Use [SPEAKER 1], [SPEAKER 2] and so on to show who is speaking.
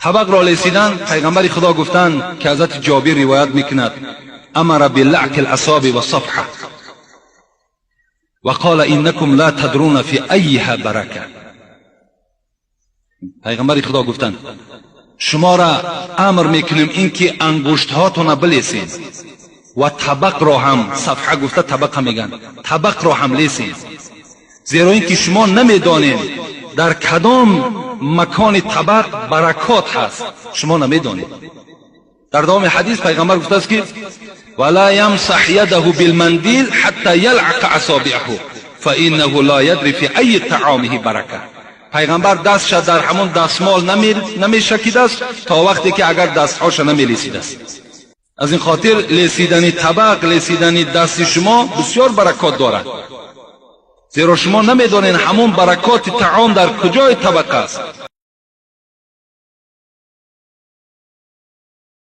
[SPEAKER 1] Табақро лесидан, пайғамбари Худо гуфтанд, ки ҳазрати Ҷобир ривоят мекунад: أمر بلعق الأصابع والصفحة وقال إنكم لا تدرون في أيها بركة. Пайғамбари Худо гуфтанд: шуморо амр мекунем ин ки ангуштҳотона билесен ва табақро ҳам, صفحة гуфта табақа мегӯянд, табақро ҳам лесен, зеро ин ки шумо намедонед, дар кадом макони табақ баракот ҳаст, шумо намедонед. Дар давоми ҳадис пайғамбар гуфтааст, ки ولا يمسح يده بالمنديل حتى يلعق أصابعه فإنه لا يدري في أي طعامه بركة. Пайғамбар дастша дар ҳамон дастмол намешакидааст, то вақте ки агар дастҳоша намелесидааст. Аз ин хотир лесидани табақ, лесидани дасти шумо бисёр баракот дорад, зеро шумо намедонед, ҳамон баракоти таом дар куҷои табақ аст.